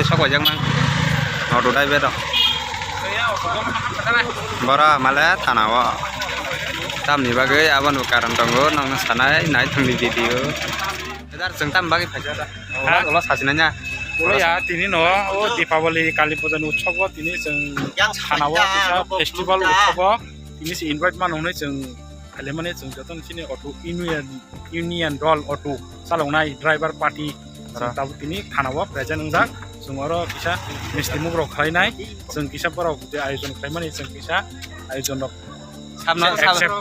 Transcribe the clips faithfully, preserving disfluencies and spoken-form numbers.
Sok wajak mang. Auto driver rok. Bora male thana o. Tamni bagwi abono karon tongo, nokno sanai, nai thangni video. Dar chwng tam bagwi phaikha da. Ha? Ulo, ulo sachina nya. Ulo ya, tini no, o Dipawali, Kali Puja ni utsobo tini chwng thana o kisa festival utsobo tini se invite mano hwnwi chwng Khalimani chwng jotono chini auto union, union dol auto chaloknai driver party chwng tabuk tini thana o present wngjak. Chwng oro kisa misti mugrok khlainai, chwng kisa borok je ayojon khlaimani chwng kisa ayojon rok accept,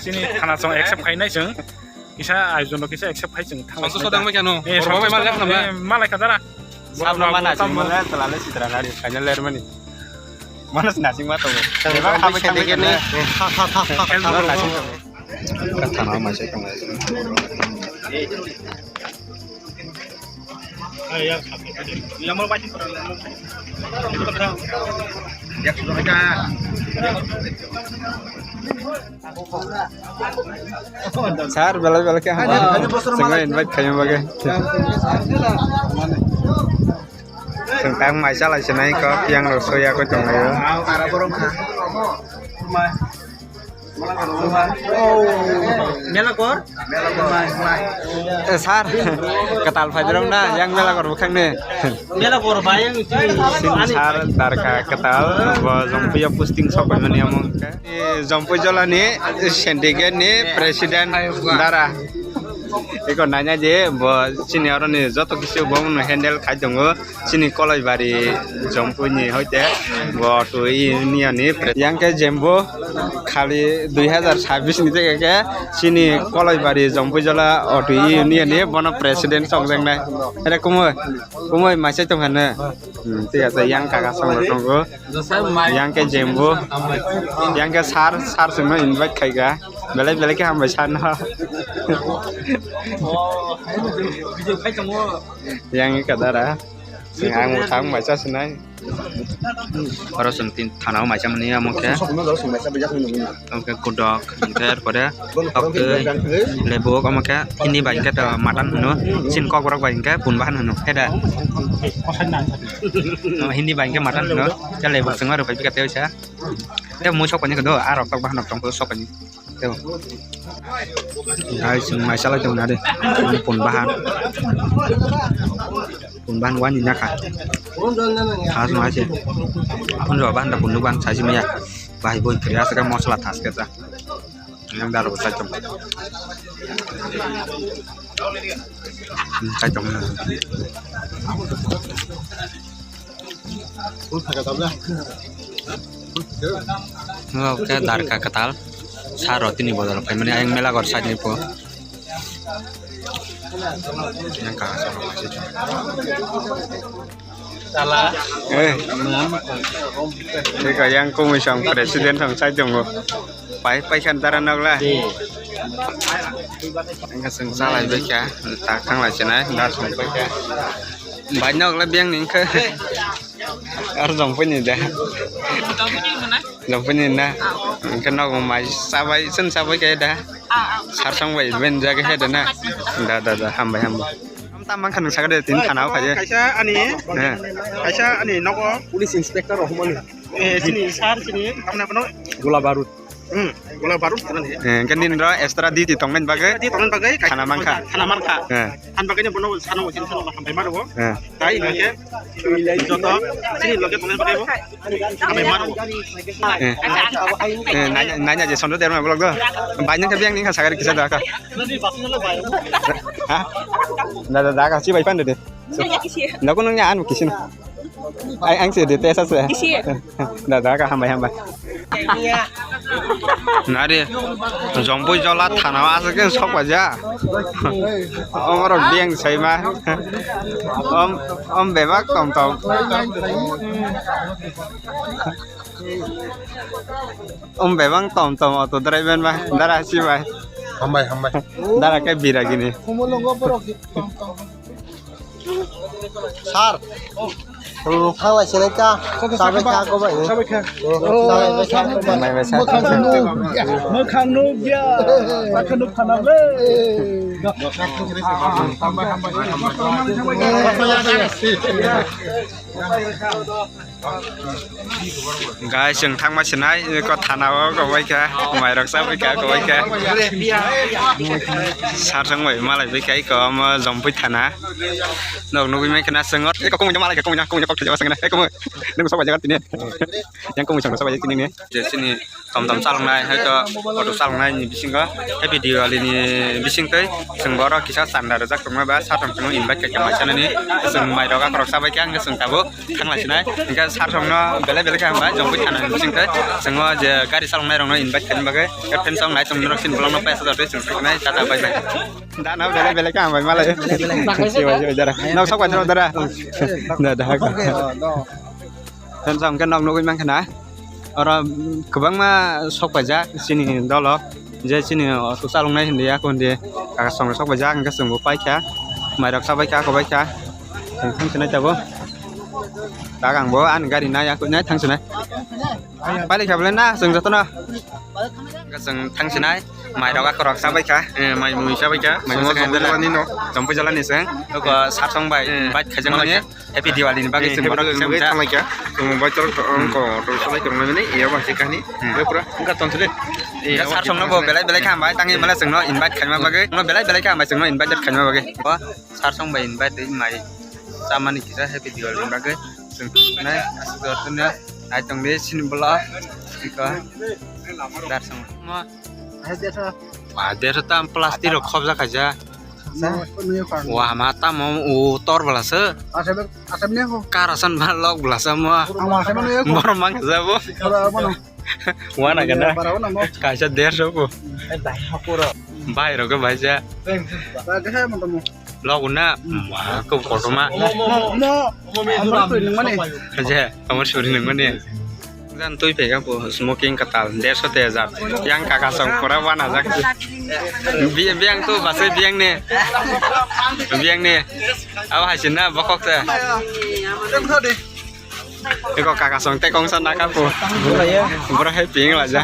chini thana chwng accept khainai chwng kisa ayojon rok kisa accept khai chwng thang. Songso sodang bai khano. Eh, borok bai songso malai khano sodang, eh, malai kha dara. Sabno mana chwng mole twlale sitra nari final ler mani. Manas nasing ma tongo. Eba kha bai kha bai kha. Thana mai sai tongo. Sir, belai belai khe hambai. Chwngno invite khaima bagwi. Chwng tang mai chalai sinai kok yang rok soya koi tonglaio. Mela kor? Eh, sir, kwtal phaidrong na yang mela kor bwkhakni. Mela kor bayang sini sir darkha kwtal bo Jompuio posting sok mani among khe. Jompui Jolani syndicate ni president dara. Eko naina je bo chini oro ni joto kisu bo handle khai tongo. Chini Koloibari Jompui ni hoite bo auto union ni pre-, yang khe jembo khali dui hazar sabbish ni tege khe chini Koloibari Jompui Jola auto union ni bono president chokjaknai. Ere kumui, kumui maisai tongkha ne. Hmm, thik ase, yang kaka song tongo. Yang khe jembo, yang khe sir, sir chwngno invite khaika. Belai belai khe hambai sir no. Yang khe kadara. Chwng ang mwthang maisa sinai. Oro chwng tin thana o maisa mani amo khe. Omo khe kudok, hinkhe er pore toktwi, lebuk, omo khe Hindi bai hinkhe to mutton hwno, chini kokborok bai hinkhe pun bahan hwno, heda? Oh, Hindi bai hinkhe mutton hwno, khe lebuk chwngno rwphai phika tei oisa. Tei mui sokoni khe do, ah rok tok bahan rok tong phuru sokoni. Tei bo. Guys, chwng mai salai tong nadi, pun bahan. Pun bahan wani nakha. Khas ma se. Pun ro bahan da pun bahan sai maya. Bahai boi kiri asa ka mosla thas khe ta. Yang daro sai tong. Sai tong. Oke, darkha kwtal. Sir rok tini bodol phaimani ayang mela gor side ni po. Yang kaka sir rok. Eh. Eka yang kumui song president song side tongo. Pai, pai khan dara nokla. Engka chwng chalai bai kha, tak thang lai sinai, dar song pai kha. Bai nokla biyang ni khe. Ar jong puni da. Jong puni na. Engka nok mai sabai, chwng sabai kha da. Sir song bai ben jaga he da na. Da, da, da, hambai, hambai. Tam tam mangkha nung sakade tin thana o khaje. Kaisa ani, eh, kaisa ani nogo. Police inspector rok humani. Eh, sini sir sini, tamna kono? Gola barud. Hmm, gola barud kana ni? Eh, engke nini ro extra duty tongmani bagwi? Duty tongmani bagwi, thana mangkha. Thana mangkha. Eh. Thana bagwi ni bono sano sini sano hambai mano. Eh. Tai loge, joto, sini loge tongmani bagwi bo. Hambai mano. Eh. Eh, nanya, nanya je sondo derma blog do. Bai nang ke biang ning kha sagari kisa da kha. Ha? Da, da, da kha si bai pan de. Nang ya kisi. Nang ko nang ya anu kisi. Ai, ang se de tesa se. Kisi. Da, da kha hambai, hambai. Nari, Jompui Jola thana o aswk khe sok paja. Omorok diang sai ma. Om, om bebak tom tom. Om bebang tom tom auto driver ba, dara si bai. Hambai, hambai. Dara ke bira gini. Sir. Hmm, thang lai sinai ta. Sabai kha ko bai. Sabai kha. Sabai kha. Mai bai sa. Mokhang nuk. Mokhang nuk ya. Mokhang nuk phanam le. Guys, chwng thangma sinai, ko thana o ko bai kha, mai rok sa bai kha, ko bai kha. Sar song bai malai bai kha, ko omo Jompui thana. Nok nugui mai khna swngo. Eko kongwi malai kha, kongwi, kongwi kok thajak sangna. Eko mo. Nung sok bai jaga tini. Yang kongwi song sok bai tini ne. Je sini tom tom chalongnai, hai to auto chalongnai ni bisingo. Happy Diwali ni bising tei chwng borok kisa chanda rwjak tongma ba satham chwng invite kha kha mai sanani. Chwng mai rok akorok sabai kha ang chwng tabuk thang lai sinai. Hingke sar song no belai belai kha hambai jongpui thana ni bising tei chwng o je gari chalongnai rok no invite kha bagwi. Captain song nai tong norok sin bolong no paisa jatwi chwng thang nai tata bye bye. Da, no, belai belai kha hambai malai. Siwa, siwa, dara. No, sok bai, dara. Da, da, ha, ko. Tensong ke nok nugui mang khna. Oro, mm, kwbangma sok paijak chini dolo. Je chini auto chalongnai hindi, ako hindi. Kaka song sok paijak, hingke chwng bo pai kha. Mai rok sa bai kha, ako bai kha. Chwng thang sinai tabo. Dagang bo, ani gari nai, ako nai thang sinai. Pailai kha bole na, chwng joto no. Chwng thang sinai, mai rok akorok sa bai kha. Eh, mai mui sa bai kha. Mai mui sa bai kha. Jompui jala ni no. Jompui jala ni chwng. Oko sar song bai, eh, bike khaijak mani. Happy Diwali ni bagwi chwng borok thang lai kha. Chwng bai chwng ko, to sa lai kha mani. Iya ba se kani. Hmm. Pura. Wngkha tong sile. Iya, sar song no bo belai belai kha hambai. Tangi mala chwng no invite khaima bagwi. No belai belai kha hambai chwng no invite khaima bagwi. Bo sar song bai invite mai. Chamani kisa Happy Diwali ni bagwi chwng nai aswk jor tongya nai tongdi sini bola iko dar song mo. Ba der tam plastic rok khobjak khaijak. Wa ma tamo u tor bwla se. Karasan ba lok bwla se mo. Borok mang khaijak bo. Wana gana. Kaisa derso bo. Bai rok bai ja. Lok na. Wa ko kotorma. Je amar suri nang mani. Jan twi pega bo smoking katal derso te jar. Yang kaka song pura wana jak. Bi-, biang tu basai biang ne. Biang ne. Abo hasin na bokok te. Eko kaka song te kongsa naka po. Bura hai ping la ja.